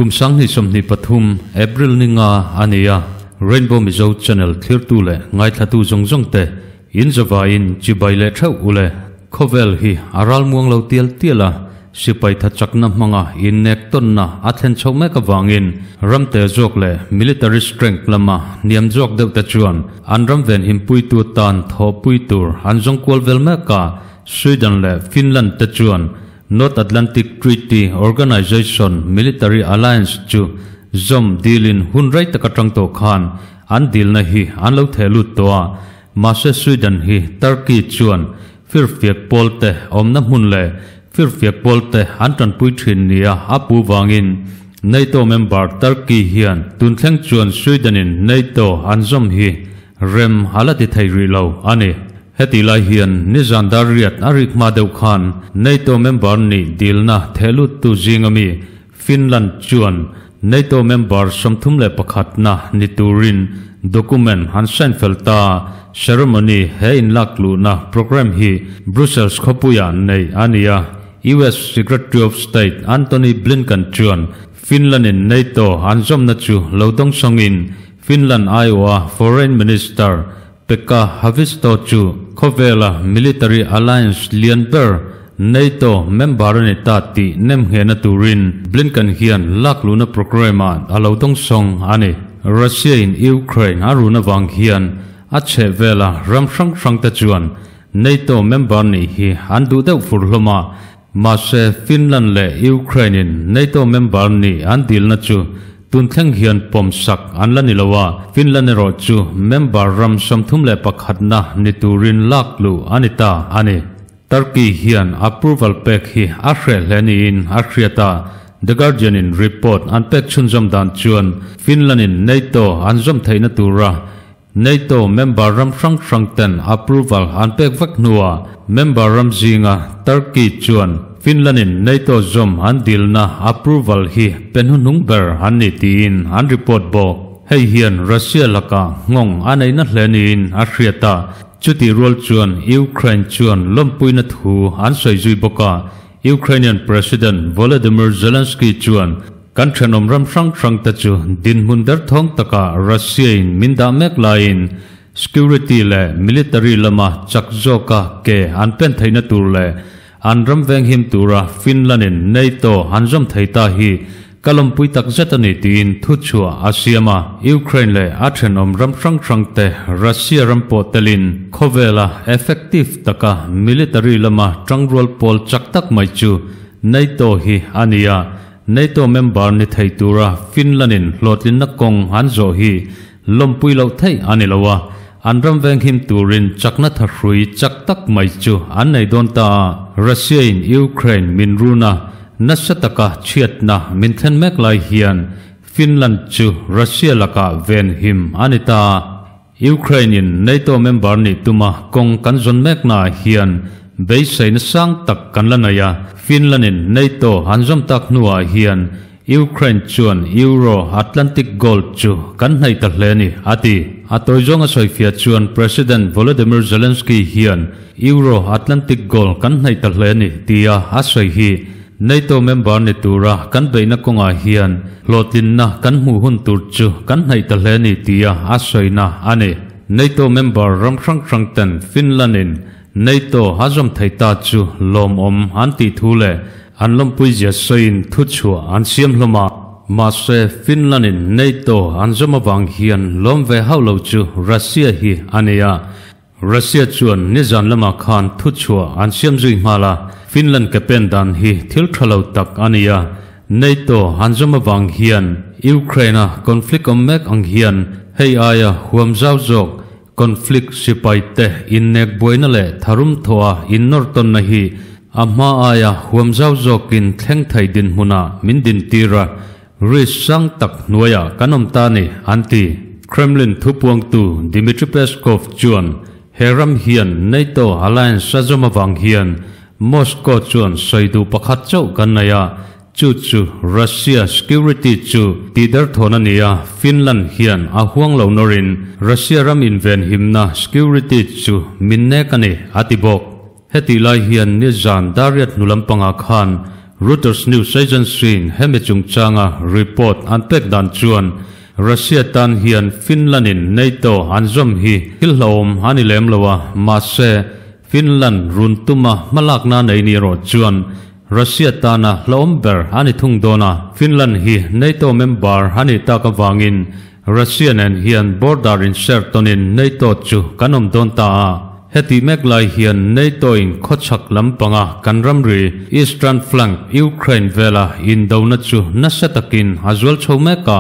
Kum 2023 April ni nga a ni a, Rainbow Mizo Channel thlirtu leh ngaithlatu zawng zawng te in zavaiin chibai leh theuh u le. Khawvel hi a ral muang lo tial tial a, sipai tha chakna hmanga innek tawnna a thlen chhoh mek avangin ramte zawk leh military strength lama hniam zawk deuh te chuan an ram venhim puitu tan thawhpui tur an zawng kual vel mek a, Sweden leh Finland te chuan North Atlantic Treaty Organization military alliance chu zawm dilin hun rei tak atang tawh khan an dilna hi an lo theh lut tawh a, mahse Sweden hi Turkey chuan firfiak pawlte awmna hmun leh firfiak pawlte an tanpui thin nia a pu vangin NATO member Turkey hian tun thleng chuan Sweden in NATO an zawm hi rem a la ti thei rih lo a ni. Heti lai hian nizan dar riat a rik hma deuh khan NATO member nih dilna thehluttu zinga mi Finland chuan NATO member 31 na ni turin document an sign fel ta. Ceremony he inlak luhna program hi Brussels khawpuia nei a ni a. US Secretary of State Antony Blinken chuan Finland in NATO an zawmna chu lo dawng sawngin Finland aiawha Foreign Minister Pekka Haavisto chu khawvela military alliance lian ber NATO member a ni ta tih nem nghehna turin Blinken hian lak luhna programme-ah a lo dawng sawng a ni. Russia in Ukraine a run avang hian a chheh vela ram hrang hrang te chuan NATO member nih hi an duh deuh fur hlawm a, mahse Finland leh Ukraine in NATO member nih an dilna chu tun thleng hian pawm sak an la ni lo a, Finland erawh chu member ram 31 na ni turin lak luh a ni ta a ni. Turkey hian approval pek hi a hreh hle niin a hriat a, The Guardian in report an pek chhunzawm dan chuan Finland in NATO an zawm theihna tura NATO member ram hrang hrang ten approval an pek vek hnuah member ram zinga Turkey chuan Finland in NATO zawm an dilna approval hi pen hnuhnung ber an ni tiin an report bawk. Hei hian Russia laka nghawng a neihna hle niin a hriat a, chutih rual chuan Ukraine chuan lawmpuina thu an sawi zui bawk a. Ukrainian President Volodymyr Zelensky chuan kan thenawm ram hrang hrang te chu dinhmun derthawng takah Russia in min dah mek laiin security leh military lama chak zawka ke an pen theihna tur leh an ram venghim tura Finland in NATO an zawm thei ta hi ka lawmpui tak zet a ni tiin thu chhuah a siam a. Ukraine leh a thenawm ram hrang hrang te Russia ram pawh telin khawvela effective taka military lama tangrual pawl chak tak mai chu NATO hi a ni a. NATO member ni thei tura Finland in hlawhtlinna kawng an zawh hi lawmpui loh theih a ni lo a, an ram venghim turin chakna thahrui chak tak mai chu an nei dawn ta a. Russia in Ukraine min runa nasa taka chhiatna min thlen mek lai hian Finland chu Russia lakah venhim a ni ta. Ukraine in NATO member nih tuma kawng kan zawn mek naah hian beiseina sang tak kan la nei a, Finland in NATO an zawm tak hnuah hian Ukraine chuan Euro Atlantic Gold chu kan hnaih ta hle a ni, a ti. A tawi zawnga sawifiah chuan President Volodymyr Zelensky hian Euro Atlantic Gold kan hnaih ta hle a ni tia a sawi hi NATO member ni tura kan beihna kawngah hian hlawhtlinna kan hmuh hun tur chu kan hnaih ta hle a ni tia a sawina a ni. NATO member ram hrang hrang ten Finland in NATO a zawm thei ta chu lawmawm an tih thu leh an lawmpui zia sawiin thu chhuah an siam hlawm a. Mahse Finland in NATO an zawm avang hian lawm ve hauh lo chu Russia hi a ni a. Russia chuan nizan lamah khan thu chhuah an siam zui nghal a, Finland ke pen dan hi thil tha lo tak a ni a. NATO an zawm avang hian Ukraine a conflict awm mek ang hian hei aia huam zau zawk conflict sipai te innek buaina leh tharum thawha innawr tawnna hi a hma aia huam zau zawkin thleng thei dinhmunah min dintir a, risk sang tak hnuaiah kan awm ta ni, an ti. Kremlin thupuangtu Dmitry Peskov chuan he ram hian NATO alliance a zawm avang hian Moscow chuan sawi duh pakhat chauh kan nei a, chu chu Russia security chu tihderthawn a ni a, Finland hian a huang lo nawrin Russia ram invenhimna security chu min nek a ni, a ti bawk. Hetih lai hian nizan dar riat hnu lampangah khan Reuters news agency-in hemi chungchanga report an pek dan chuan Russia tan hian Finland-in NATO an zawm hi thil hlauhawm a ni lem lo a, mahse Finland run tuma hmalakna nei ni erawh chuan Russia tana hlauhawm ber a ni thung dawn a. Finland hi NATO member a nih tak avangin Russia nen hian border inshare tawnin NATO chu kan awm dawn ta a. Heti mek lai hian NATO in khawchhak lampanga kan ramri, Eastern flank, Ukraine vela indona chu nasa takin a zual chho mek a,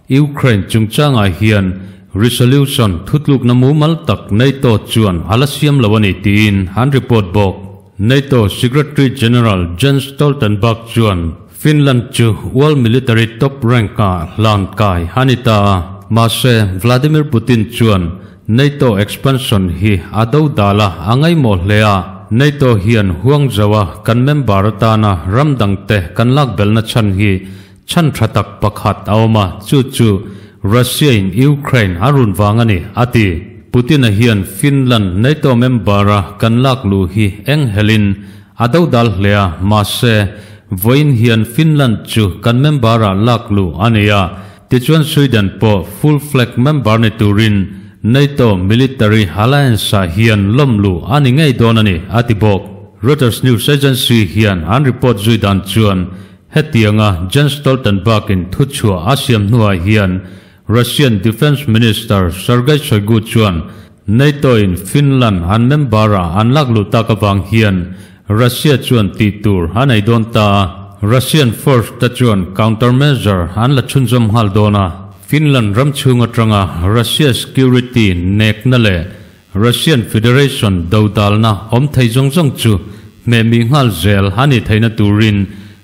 Ukraine chungchangah hian resolution thutlukna mumal tak NATO chuan a la siam lo a ni tiin an report bawk. NATO Secretary General Jens Stoltenberg chuan Finland chu World Military Top Rank-ah hlan kai a ni ta a, mahse Vladimir Putin chuan NATO expansion hi a do dal a, a ngaihmawh hle a. NATO hian huang zoa kan member atana ram dangte kan lak belhna chhan hi chhan tha tak pakhat a awm a, chu chu Russia in Ukraine a run vang a ni, a ti. Putin-a hian Finland NATO member-a kan lak luh hi eng helin a do dal hle a, mahse vawiin hian Finland chu kan member-ah lak luh a ni a, Tichuan Sweden pawh full flag member ni turin NATO military alliance-ah hian lawm luh a ni ngei dawn a ni, a ti bawk. Reuters news agency hian an report zui dan chuan hetianga Jens Stoltenberg-in thuchhuah a siam hnuah hian Russian Defence Minister Sergei Shoigu chuan NATO-in Finland an member-ah an lak luh tak avang hian Russia chuan tih tur a nei dawn ta a, Russian force te chuan countermeasure an la chhunzawm nghal dawn a. Finland ram chhung atanga Russia security nekna leh Russian Federation dodalna awm thei zawng zawng chu hmehmih nghal zel a nih theihna turin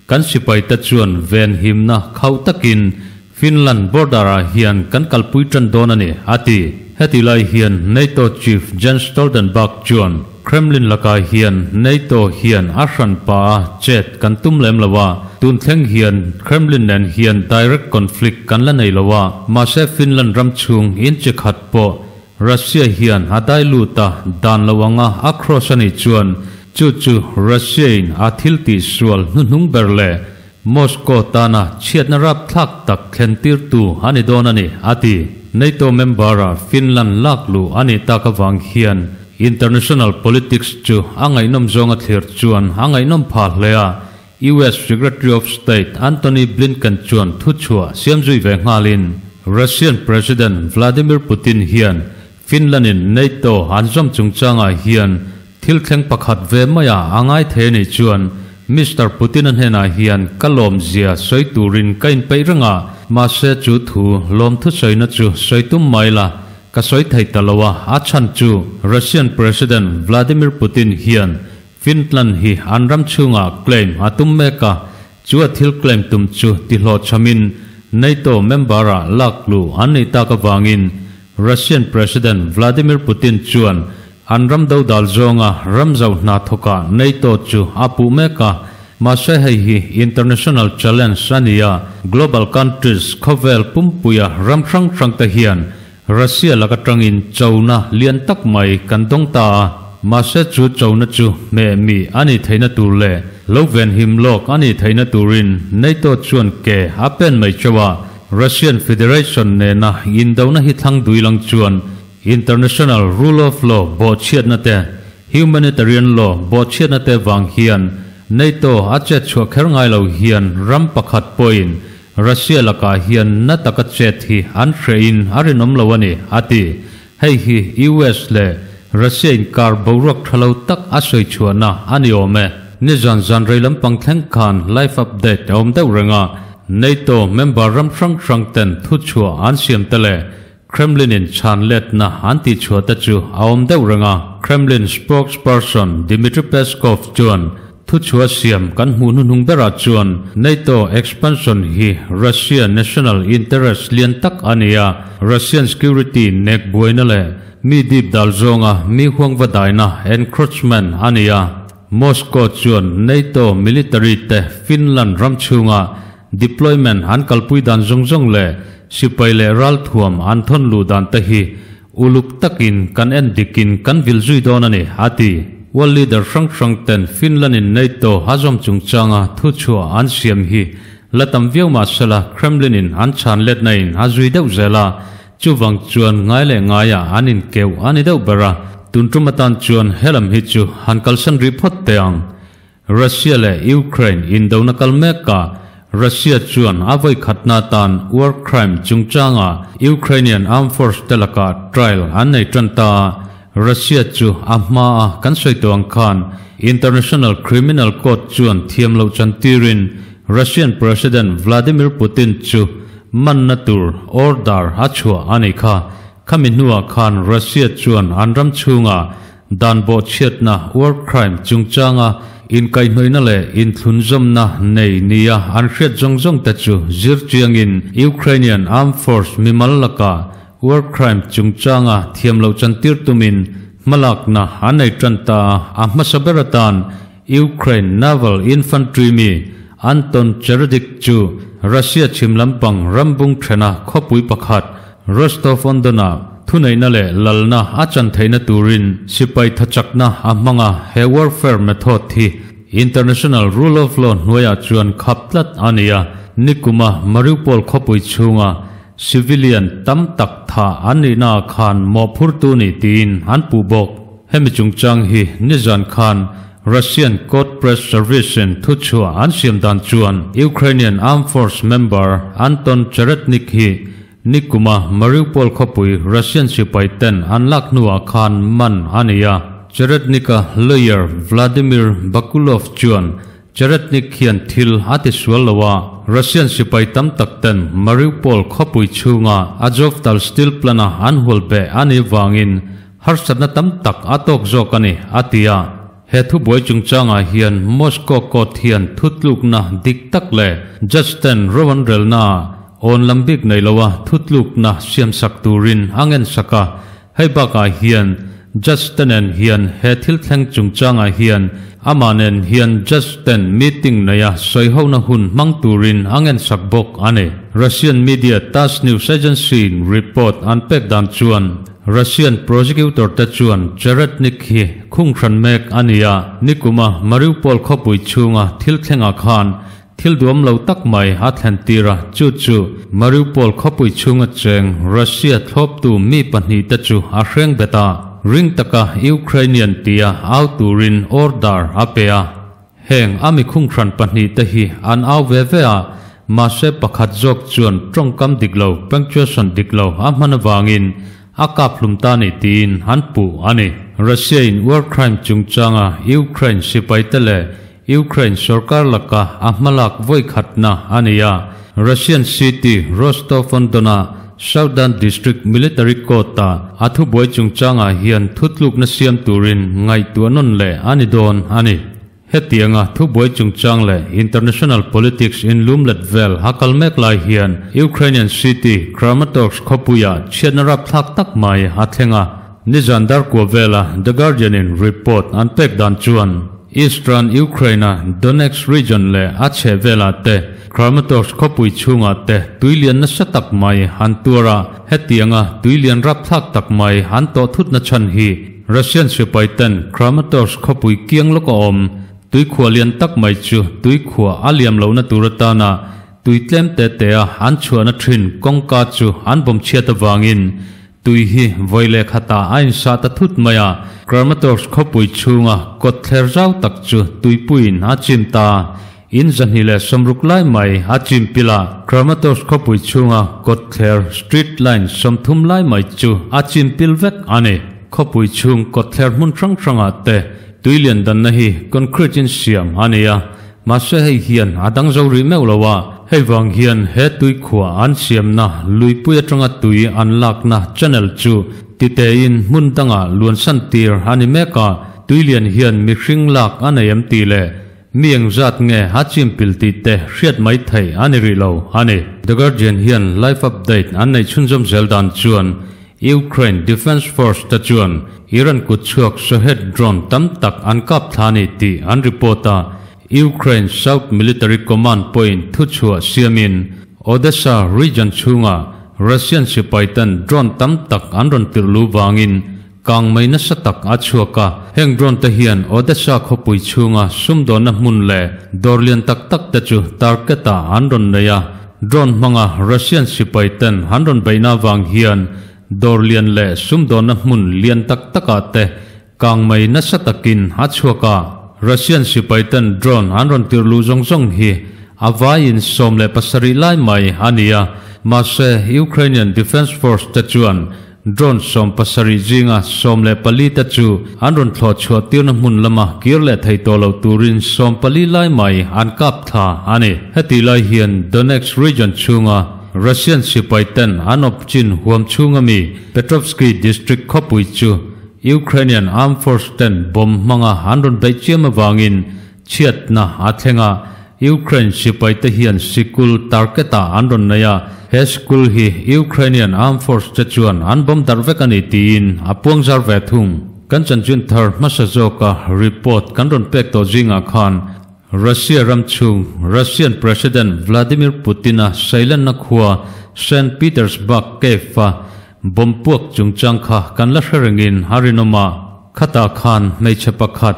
kan sipai te chuan venhimna khauh takin Finland border ah hian kan kalpui tan dawn a ni, a ti. Heti lai hian NATO chief Jens Stoltenberg chuan Kremlin lakah hian NATO hian a hran pah a chet kan tum lem lo a, tun thleng hian Kremlin nen hian direct conflict kan la nei lo a, mahse Finland ram chhung in chi khat pawh Russia hian a dai lut a dan lo anga a cross a nih chuan chu chu Russia in a thil tih sual hnuhnung ber leh Moscow tana chhiatna rapthlak tak thlentirtu a ni dawn a ni, a ti. NATO member-a Finland lak luh a nih tak avang hian international politics chu a ngaihnawm zawnga thlir chuan a ngaihnawm phah hle a, US Secretary of State Antony Blinken chuan thuchhuah siam zui ve nghalin Russian President Vladimir Putin hian Finland-in NATO an zawm chungchangah hian Thil thleng pakhat ve maia a ngai thei a nih chuan Mister Putin-a hnenah hian ka lawmzia sawi turin ka inpeih reng a, mahse chu thu lawmthu sawina chu sawi tum mai la, ka sawi thei ta lo a, a chhan chu Russian President Vladimir Putin hian Finland hi an ram chhungah claim a tum mek a, chu a thil claim tum chu tihlawhchhamin NATO member-ah lak luh an nih tak avangin Russian President Vladimir Putin chuan An ram dodal zawnga ram zauh hna thawkah NATO chu a puh mek a, mahse hei hi international challenge a ni a, global countries khawvel pumpuia ram hrang hrang te hian Russia lak atangin chona lian tak mai kan dawng ta a, mahse chu chona chu hmeh mi a nih theihna tur leh lo venhim lawk a nih theihna turin NATO chuan ke a pen mai chauh a, Russian Federation nena indona hi thlang dui lang chuan International rule of law bawhchhiatna te, humanitarian law bawhchhiatna te vang hian NATO a chet chhuah kher ngai lo hian ram pakhat pawhin Russia lakah hian na taka chet hi an hrehin a rinawm lo a ni, a ti. Hei hi US leh Russia inkar boruak tha lo tak a sawi chhuahna a ni awm e. Nizan zan rei lampang thleng khan live update a awm deuh reng a, NATO member ram hrang hrang ten thuchhuah an siam te leh Kremlin-in chhan letna an tihchhuah te chu a awm deuh reng a. Kremlin spokesperson Dmitry Peskov chuan thuchhuah siam kan hmuh hnuhnung berah chuan NATO expansion hi Russia national interest lian tak a ni a, Russian security nek buaina leh mi dip dal zawnga mi huang va daina encroachment a ni a. Moscow chuan NATO military te Finland ram chhunga Deployment an kalpui dan zawng zawng leh sipai leh ralthuam an thawn luh dan te hi uluk takin kan en dikin kan vil zui dawn a ni, a ti. World leader hrang hrang ten Finland in NATO a zawm chungchanga thuchhuah an siam hi la tam viau mah sela Kremlin in an chhan letna in a zui deuh zel a, chuvang chuan ngai leh ngaiah an inkeuh a ni deuh ber a, tun tum atan chuan helam hi chu han kalsan rih phawt teh ang. Russia leh Ukraine indona kal mekah Russia chuan a vawi khatna atan war crime chungchanga Ukrainian armed force te lakah trial an nei tan ta a, Russia chu a hmaa kan sawi tawh ang khan International Criminal Court chuan thiam loh chantirin Russian President Vladimir Putin chu manna tur order a chhuah a nih kha. Khami hnuah khan Russia chuan an ram chhungah Dan bawhchhiatna, war crime, chungchanga inkaihhnawihna leh inthlunzawmna nei nia an hriat zawng zawng te chu zir chiangin Ukrainian Armed Force mimal lakah war crime chungchanga thiam loh chantir tumin hmalakna an nei tan ta a, a hmasa ber atan Ukraine Naval Infantry mi Anton Cheredik chu Russia chhim lampang rambung thena khawpui pakhat Rostov-on-Don-ah thuneihna leh lalna a chan theihna turin sipai thachakna a hmang a, he warfare method hi international rule of law hnuaiah chuan khap tlat a ni a, nikuma Mariupol khawpui chhunga civilian tam tak thah an nihnaah khan mawhphurtu nih tiin an puh bawk. Hemi chungchang hi nizan khan Russian Court Press Service-in thuchhuah an siam dan chuan Ukrainian Armed Force member Anton Cheretnik hi Nikuma Mariupol khawpui Russian sipai ten an lak hnuah khan man a ni a. Cheretnik-a lawyer Vladimir Bakulov chuan Cheretnik hian thil a ti sual lo a, Russian sipai tam tak ten Mariupol khawpui chhunga Azovtal steel plant-a an hual beh a nih vangin harsatna tam tak a tawk zawk a ni, a ti a. He thubuai chungchangah hian Moscow court hian thutlukna dik tak leh judge ten ro an relnaah awn lam bik nei loa thutlukna siamsak turin a ngensak a. Hei bakah hian judge te nen hian he thil thleng chungchangah hian amah nen hian judge ten meeting neia sawihona hun hmang turin a ngensak bawk a ni. Russian media Tass news agency-in report an pek dan chuan, Russian prosecutor te chuan Cheretnik hi khung hran mek a ni a, nikuma Mariupol khawpui chhunga thil thlengah khan thil duam lo tak mai a thlen tir a, chu chu Mariupol khawpui chhunga cheng Russia thlawptu mi pahnihte chu a hreng bet a, ring taka Ukrainian tia au turin order a pe a. Heng a mi khung hran pahnihte hi an au ve ve a, mahse pakhat zawk chuan tawngkam dik lo, punctuation dik lo a hman avangin a kap hlum ta ni tiin an puh a ni. Russia in war crime chungchanga Ukraine sipaite leh Ukraine sorkar laka a hmalak vawi khatna a ni a, Russian city Rostov-on-Don-a Southern District Military Court-a a thubuai chungchangah hian thutlukna siam turin ngaihtuah nawn leh a ni dawn a ni. Hetianga thubuai chungchang leh international politics inlumlet vel a kal mek lai hian Ukrainian city Kramatorsk khawpuiah chhiatna rapthlak tak mai a thleng a. Nizan darkua vela The Guardian-in report an pek dan chuan Eastern Ukraine-a Donetsk region leh a chheh velah te, Kramatorsk khawpui chhungah te tuilian nasa tak mai an tuar a, hetianga tuilian rapthlak tak mai an tawh thutna chhan hi Russian sipai ten Kramatorsk khawpui kiang lawk a awm tuikhuah lian tak mai chu tuikhuah a liam lohna tur atana tui tlem te te a an chhuahna thin kawngka chu an bawm chhiat avangin Tui hi vawi leh khatah a insah ta thut mai a, Kramatorsk khawpui chhunga kawt thler zau tak chu tuipuiin a chim ta. In 260 lai mai a chim pil a, Kramatorsk khawpui chhunga kawt thler street line 30 lai mai chu a chim pil vek a ni. Khawpui chhung kawt thler hmun hrang hrangah te tui lian danna hi concrete in siam a ni a, Mahse hei hian a dang zo rih meuh lo a, hei vang hian he tui khua an siamna luipui atanga tui an lakna channel chu titein hmun dangah luansan tir a ni mek a, tui lian hian mihring lak a nei em tih leh mi engzat nge a chim pil tih te hriat mai theih a ni rih lo a ni. The Guardian hian live update an neih chhunzawm zel dan chuan Ukraine Defence Force te chuan Iran kutchhuak Shahed drone tam tak an kap thla a ni tih an report a, Ukraine South Military Command pawhin thuchhuah siamin Odesa region chhunga Russian sipaiten drone tam tak an rawn tirh lu vangin kangmei nasa tak a chhuak a. Heng drone te hian Odesa khawpui chhunga sumdawnna hmun leh dawr lian tak tak te chu target ah an rawn nei a. Drone hmanga Russian sipai ten an rawn beihna avang hian dawr lian leh sumdawnna hmun lian tak takah te kangmei nasa takin a chhuak a. Russian sipai ten drone an rawn tirh luh zawng zawng hi a vaiin 17 lai mai a ni a. Mahse Ukrainian Defence Force te chuan Drone 17 zinga 14 te chu an rawn thlawh chhuah tirna hmun lama kir leh thei tawh lo turin 14 lai mai an kap thla a ni. Hetih lai hian Donetsk region chhunga Russian sipai ten an awp chin huam chhunga mi Petrovsky district khawpui chu Ukrainian armed force ten bomb hmanga an rawn beih chiam avangin Chhiatna a thleng a, Ukraine sipaite hian sikul target-ah an rawn nei a, he sikul hi Ukrainian Armed Force te chuan an bomb darh vek a ni tiin a puangzar ve thung. Kan chanchin thar hmasa zawka report kan rawn pek tawh zingah khan Russia ram chhung Russian President Vladimir Putin-a sailenna khua Saint Petersburg cave-a bomb puak chungchang kha kan la hre rengin a rinawm a, khatah khan hmeichhe pakhat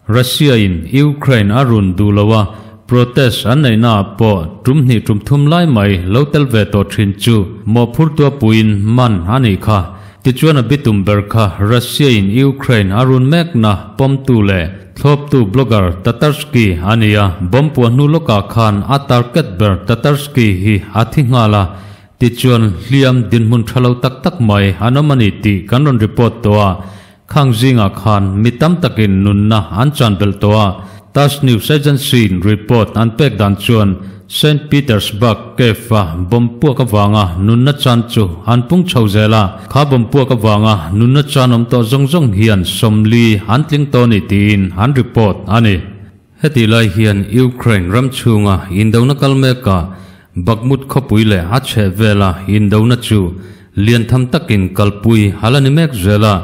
Russia in Ukraine a run duh lo a, protest an neihna ah pawh tum hnih tum thum lai mai lo tel ve tawh thin chu mawhphurtua puiin man a nih kha. Tichuan a bitum ber kha Russia in Ukraine a run mekna pawmtu leh thlawptu blogger Tatarsky a ni a, bomb puah hnu lawkah khan a target ber Tatarsky hi a thi nghal a, tichuan hliam dinhmun tha lo tak tak mai an awm a ni tih kan rawn report tawh a. Khang zingah khan mi tam takin nunna an chan belh tawh a, Tass News Agency-in report an pek dan chuan Saint Petersburg cave-a bomb puak avanga nunna chan chu an pung chho zel a, kha bomb puak avanga nunna chan awm tawh zawng zawng hian 40 an tling tawh a ni tiin an report a ni. Hetih lai hian Ukraine ram chhunga indona kal mekah Bakhmut khawpui leh a chheh vela indona chu lian tham takin kalpui a la ni mek zel a,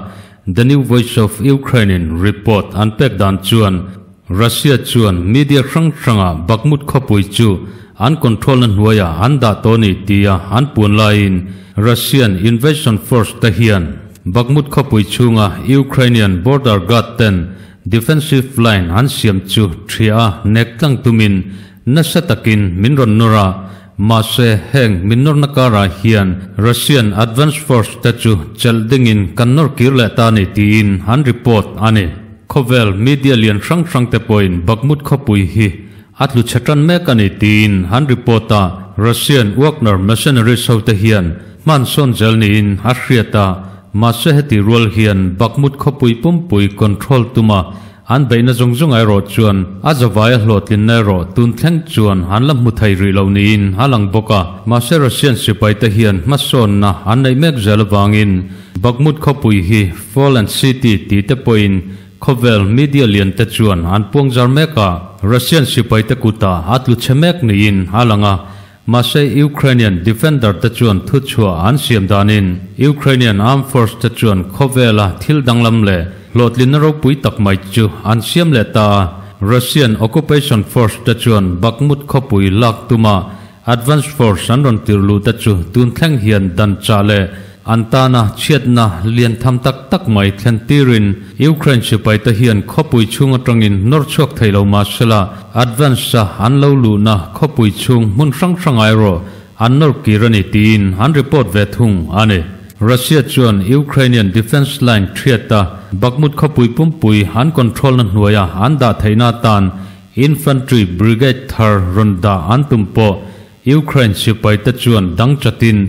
The New Voice of Ukraine-in report an pek dan chuan Russia chuan media hrang hrangah Bakhmut khawpui chu an control-na hnuaiah an dah tawh a ni tia an puan laiin Russian invasion force te hian Bakhmut khawpui chhunga Ukrainian border guard ten Defensive line an siam chu ṭhia a nek tlang tumin nasa takin min rawn nawr a, mahse heng min nawrna karah hian Russian advance force te chu chelh dingin kan nawr kir leh ta a ni tiin an report a ni. Khawvel media lian hrang hrang te pawhin Bakhmut khawpui hi a tlu chhe tan mek a ni tiin an report a, Russian Wagner mercenaries ho te hian hman sawn zel niin a hriat a, Mahse heti rual hian Bakhmut khawpui pumpui control tuma an beihna zawng zawng erawh chuan a zavaia hlawhtlinna erawh tun thleng chuan an la hmu thei rih lo niin a lang bawk a. Mahse Russian sipaite hian hmasawnna an neih mek zel avangin Bakhmut khawpui hi Fallen City tih te pawhin khawvel media lian te chuan an puangzar mek a, Russian sipaite kutah a tlu chhe mek niin a lang a. Mahse Ukrainian defender te chuan thuchhuah an siam danin Ukrainian Armed Force te chuan khawvela thil danglam leh hlawhtlinna ropui tak mai chu an siam leh ta a. Russian occupation force te chuan Bakhmut khawpui lak tuma advance force an rawn tirh luh te chu tun thleng hian dan chah leh An tana chhiatna lian tham tak tak mai thlen tirin Ukraine sipaite hian khawpui chhung atangin nawr chhuak thei lo mah sela, advance-a an lo luhna khawpui chhung hmun hrang hrang erawh an nawr kir a ni tiin an report ve thung a ni. Russia chuan Ukrainian defence line thiata Bakhmut khawpui pumpui an control-na hnuaia an dah theihna atan infantry brigade thar rawn dah an tum pawh Ukraine sipaite chuan dang chatin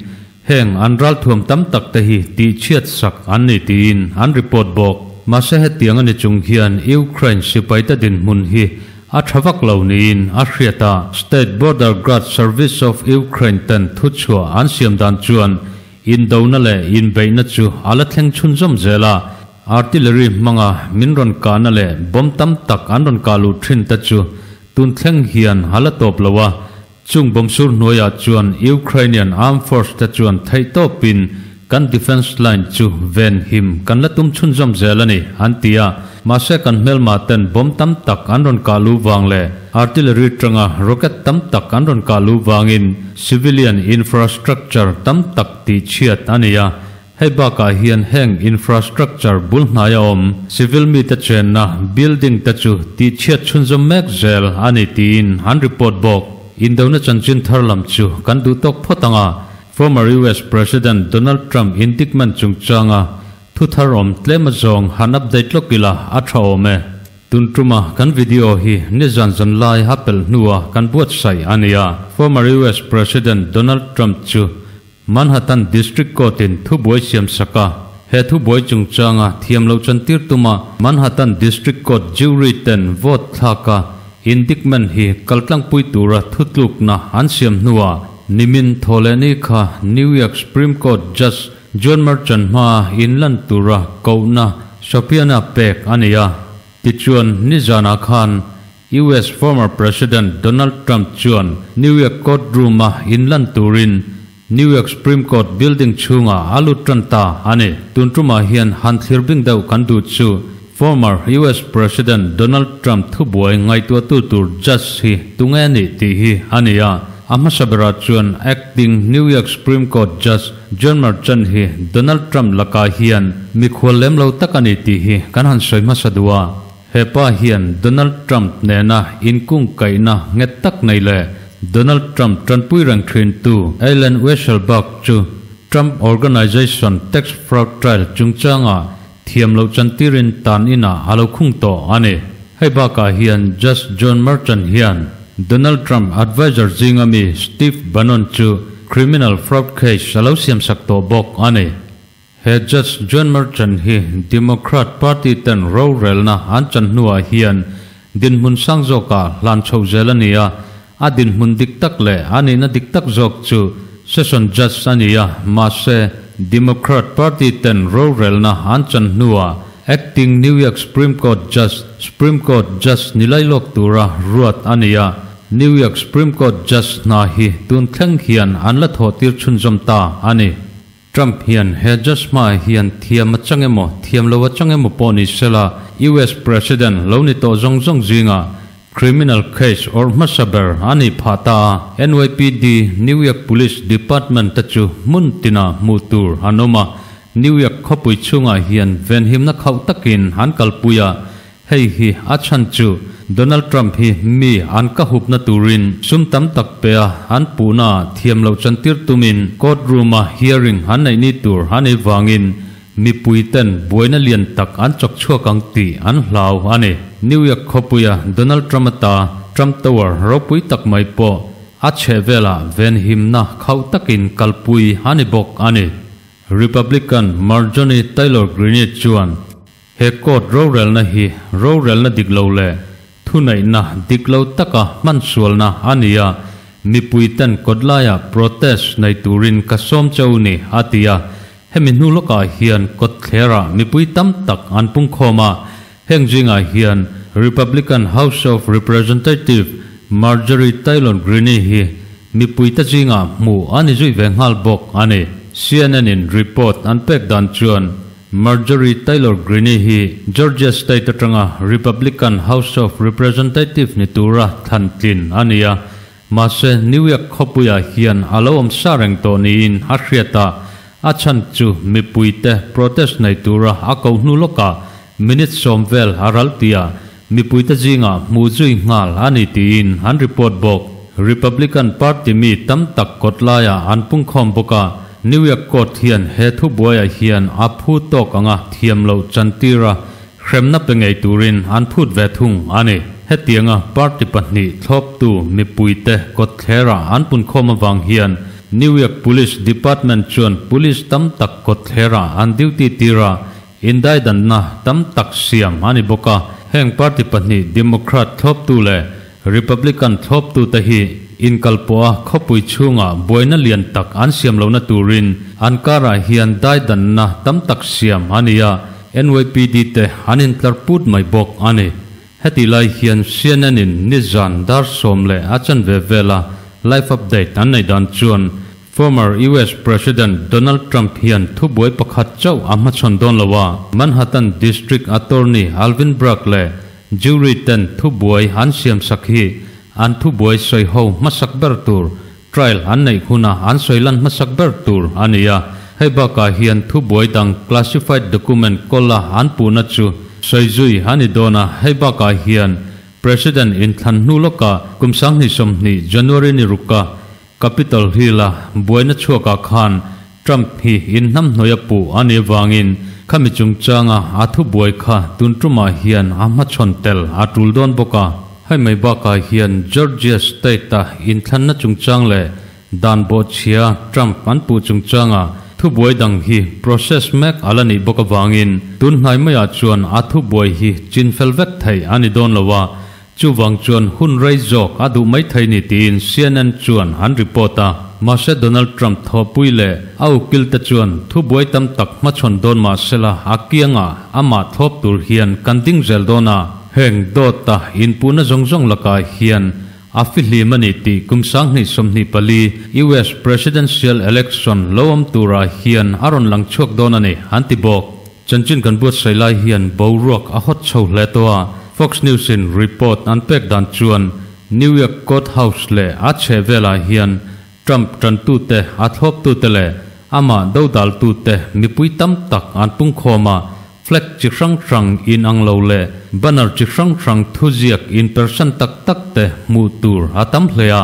Heng an ralthuam tam tak te hi tihchhiat sak an ni tiin an report bawk. Mahse hetiang a ni chung hian Ukraine sipaite dinhmun hi a tha vak lo niin a hriat a. State Border Guard Service of Ukraine ten thuchhuah an siam dan chuan indona leh inbeihna chu a la thleng chhunzawm zel a. Artillery hmanga min rawn kahna leh bomb tam tak an rawn kah luh thin te chu tun thleng hian a la tawp lo a. Chung bomsur hnuaiah chuan Ukrainian Armed Force te chuan theihtawpin kan defence line chu ven him kan la tum chhunzawm zel a ni, an ti a. Mahse kan hmelma ten bomb tam tak an rawn kah lu vang leh artillery tanga rocket tam tak an rawn kah lu vangin civilian infrastructure tam tak tihchhiat a ni a. Hei bakah hian heng infrastructure bul hnaia awm civil mite chenna building te chu tihchhiat chhunzawm mek zel a ni tiin an report bawk. Indona chanchin thar lam chu kan duh tawk phawt ang a, former US President Donald Trump indictment chungchanga thu thar awm tlem azawng han update lawk ila a tha awm e. Tun tuma kan video hi nizan zan lai a pelh hnua kan buatsaih a ni a, former US President Donald Trump chu Manhattan District Court-in thubuai siam sak a, he thubuai chungchanga thiam loh chantir tuma Manhattan District Court jury ten vote thlak a, indictment hi kaltlangpui tura thutlukna an siam hnuah nimin thawhlehni kha New York Supreme Court Judge Juan Merchan hmaa inlan tura kohna Sopiana pek a ni a. Tichuan, nizanah khan US former President Donald Trump chuan New York court room-a inlan turin New York Supreme Court building chhungah a lut tan ta a ni. Tun tumah hian han thlir bing deuh kan duh chu former US President Donald Trump thubuai ngaihtuahtu tur judge hi tunge a nih tih hi a ni a. A hmasa berah chuan acting New York Supreme Court Judge John Merchan hi Donald Trump lakah hian mikhual lem lo tak a ni tih hi kan han sawi hmasa duh a. He pa hian Donald Trump nena inkungkaihna nghet tak nei leh Donald Trump tanpui reng thintu Allen Weisselberg chu Trump Organization tax fraud trial chungchangah thiam loh chantirin tan inah a lo khung tawh a ni. Hei bakah hian Judge John Merchan hian Donald Trump adviser zinga mi Steve Bannon chu criminal fraud case a lo siamsak tawh bawk a ni. He Judge Juan Merchan hi Democrat Party ten rorelna an chan hnuah hian dinhmun sang zawkah hlan chho zel a ni a, a dinhmun dik tak leh a nihna dik tak zawk chu Session Judge a ni a, mahse Democrat Party ten rorelna an chan hnuah Acting New York Supreme Court Judge, Supreme Court Judge ni lailawk tura ruat a ni a, New York Supreme Court Judge hna hi tun thleng hian an la thawhtir chhunzawm ta a ni. Trump hian he judge hmaah hian thiam a chang emaw, thiam lo a chang emaw pawh ni sela, US President lo ni tawh zawng zawng zingah criminal case awrh hmasa ber a nih phah ta a. NYPD, New York Police Department, te chu hmun tinah hmuh tur an awm a, New York khawpui chhungah hian venhimna khauh takin an kalpui a, Hei hi a chhan chu Donald Trump hi mi an ka hupna turin sum tam tak pe a an puhna thiam loh chantir tumin court room-a hearing an neih ni tur a nei vangin mipui ten buaina lian tak an chawk chhuak ang tih an hlau a ni. New York khawpuia Donald Trump ata Trump Tower ropui tak mai pawh a chhehvelah venhimna khauh takin kalpui a ni bawk a ni. Republican Marjorie Taylor Greene chuan He court rorelna hi rorelna dik lo leh thuneihna dik lo taka hman sualna a ni a, mipui ten kawtlaiah protest nei turin ka sawm cheu ni, a ti a. Hemi hnu lawkah hian kawtthlerah mipui tam tak an pungkhawm a, heng zingah hian Republican House of Representative Marjorie Taylor Greene hi mipuite zingah hmuh a ni zui ve nghal bawk a ni. CNN-in report an pek dan chuan Marjorie Taylor Greene hi Georgia state atanga Republican House of Representative ni tura thlan tlin a ni a, mahse New York khawpuiah hian a lo awm sa reng tawh niin a hriat a, a chhan chu mipuite protest nei tura a ko hnu lawkah minute sawm vel a ral tihah mipuite zingah hmuh zui nghal a ni tiin an report bawk. Republican Party mi tam tak kawtlaiah an pungkhawm bawk a, New York Court hian he thubuaiah hian a phu tawk anga thiam loh chantir a, hremna pe ngei turin an phut ve thung a ni. Hetianga party pahnih thlawptu mipuite kawtthlerah an punkhawm avang hian New York Police Department chuan police tam tak kawtthlerah an duty tir a, indaidanna tam tak siam a ni bawk a. Heng party pahnih Democrat thlawptu leh Republican thlawptute hi inkalpawh a khawpui chhungah buaina lian tak an siam lohna turin an karah hian daidanna tam tak siam a ni a, NYPD te an intlar put mai bawk a ni. Heti lai hian CNN in nizan dar sawm leh a chanve vela live update an neih dan chuan Former US President Donald Trump hian thubuai pakhat chauh a hmachhawn dawn lo a, Manhattan District Attorney Alvin Bragg leh jury ten thubuai an siamsak hi an thubuai sawi ho hmasak ber tur, trial an neih huna an sawi lan hmasak ber tur a ni a. Hei bakah hian thubuai dang classified document kawla an puhna chu sawi zui a ni dawn a, hei bakah hian President inthlan hnu lawkah kum 2020 January ni ruka Capitol Hill-a buaina chhuakah khan Trump hi inhnamhnawih a puh a nih avangin khami chungchanga a thubuai kha tun tumah hian a hmachhawn tel a tul dawn bawk a. Hei mai bakah hian Georgia State-a inthlanna chungchang leh dan bawhchhia Trump an puh chungchanga thubuai dang hi process mek a la nih bawk avangin tun hnai maiah chuan a thubuai hi chinfel vek theih a ni dawn lo a, Chuvang chuan hun rei zawk a duh mai thei ni tiin CNN chuan an report a. Mahse Donald Trump thawhpui leh a ukil te chuan thubuai tam tak hmachhawn dawn mah sela a kiangah amah thlawp tur hian kan ding zel dawn a, heng dawta inpuhna zawng zawng lakah hian a fihlim a ni tih kum 2024 US Presidential Election lo awm turah hian a rawn lang chhuak dawn a ni, an ti bawk. Chanchin kan buatsaih lai hian boruak a hawt chho hle tawh a, Fox News in report an pek dan chuan New York Court House leh a chheh velah hian Trump tantute, a thlawptute leh amah dodaltute mipui tam tak an pungkhawm a, flag chi hrang hrang inang lo leh banner chi hrang hrang thuziak inpersan tak tak te hmuh tur a tam hle a.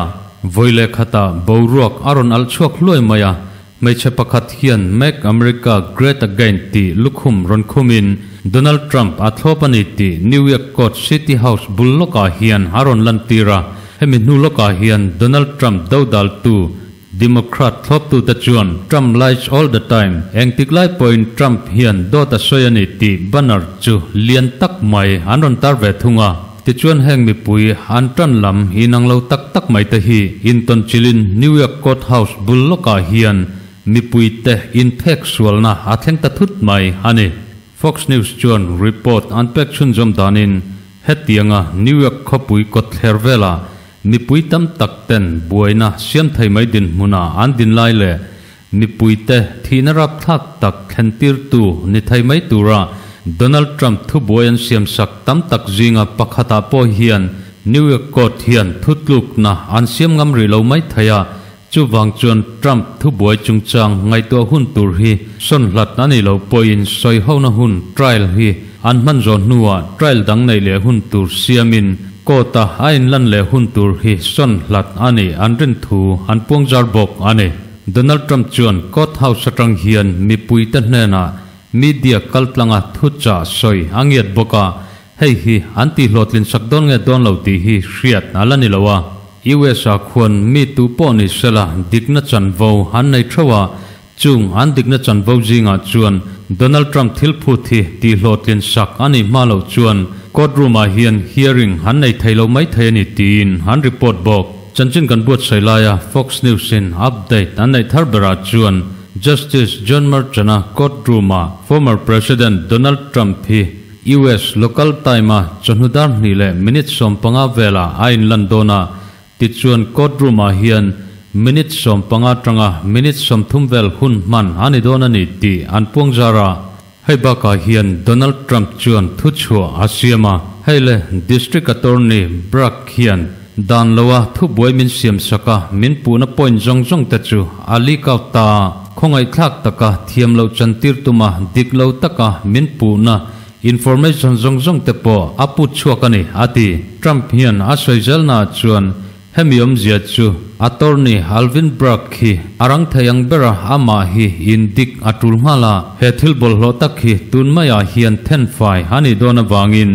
Vawi leh khatah boruak a rawn alh chhuak hluai mai a, Hmeichhe pakhat hian Make America Great Again tih lukhum rawn khumin Donald Trump a thlawp a ni tih New York Court City House bul lawkah hian a rawn lantir a. Hemi hnu lawkah hian Donald Trump dodaltu Democrat thlawptute chuan Trump lies all the time, engtik lai pawhin Trump hian dawt a sawi a ni tih banner chu lian tak mai an rawn tar ve thung a. Tichuan heng mipui an tan lam inang lo tak tak mai te hi intawn chilin New York Court House bul lawkah hian mipui te inphek sualna a thleng ta thut mai a ni. Fox News chuan report an pek chhunzawm danin hetianga New York khawpui kawtthler velah mipui tam tak ten buaina siam thei mai dinhmuna an din lai leh Mipuite thihna rapthlak tak thlentirtu ni thei mai tura Donald Trump thubuai an siamsak tam tak zinga pakhatah pawh hian New York Court hian thutlukna an siam ngam rih lo mai thei a, chuvang chuan Trump thubuai chungchang ngaihtuah hun tur hi sawn hlat a nih loh pawhin sawihona hun trial hi an hman zawh hnuah trial dang neih leh hun tur siamin court-a a inlan leh hun tur hi sawn hlat a nih an rin thu an puangzar bawk a ni. Donald Trump chuan Court House atang hian mipuite hnenah media kaltlanga thuchah sawi a ngiat bawk a, hei hi an tihhlawhtlin sak dawn nge dawn lo tih hi hriat a la ni lo a. US ah khuan mi tu pawh ni sela dikna chanvo an nei theuh a, chung an dikna chanvo zingah chuan Donald Trump thil phut hi tihhlawhtlin sak a nih hma loh chuan court room ah hian hearing an nei thei lo mai thei a ni tiin an report bawk. Chanchin kan buatsaih laia Fox News in update an neih thar berah chuan Justice John Merchan-a court room-ah former President Donald Trump hi US local time-a chawhnu dar hnih leh minute 15 velah a inlan dawn a, tichuan court room-ah hian minute 15 atanga minute 30 vel hun hman a ni dawn a ni tih an puangzar a. Hei bakah hian Donald Trump chuan thuchhuah a siam a, hei le District Attorney Bragg hian dan loa thubuai min siam sak a, min puhna point zawng zawng te chu a leak out ta a, khawngaihthlak taka thiam loh chantir tuma dik lo taka min puhna information zawng zawng te pawh a put chhuak a ni, a ti. Trump hian a sawi zelnaah chuan Hemi awmzia chu attorney Alvin Bragg hi a rang thei ang bera amah hi in dik a tul nghal a, he thil bawlhhlawh tak hi tun maiah hian thenfai a nih dawn avangin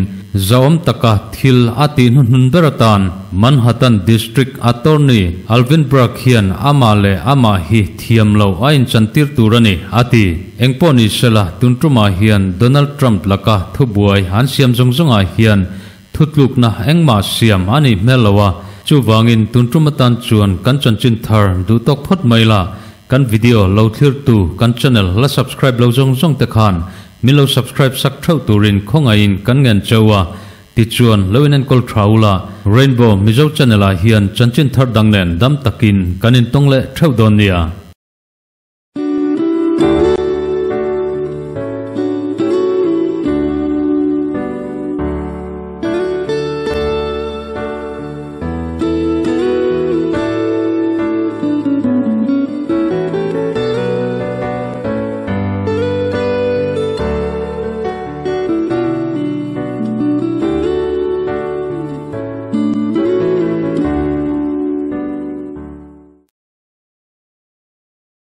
zahawm taka thil a tih hnuhnun ber atan Manhattan District Attorney Alvin Bragg hian amah leh amah hi thiam loh a inchantir tur a ni, a ti. Engpawh ni sela tun tumah hian Donald Trump laka thubuai an siam zawng zawngah hian Thutlukna engmah siam a nih hmel lo a, chuvangin tun tum atan chuan kan chanchin thar duh tawk phawt mai la, kan video lo thlirtu kan channel la subscribe lo zawng zawng te khan min lo subscribe sak theuh turin khawngaihin kan ngen cheu a, tichuan lo in enkawl tha ula, Rainbow Mizo channel ah hian chanchin thar dang nen dam takin kan intawng leh theuh dawn nia.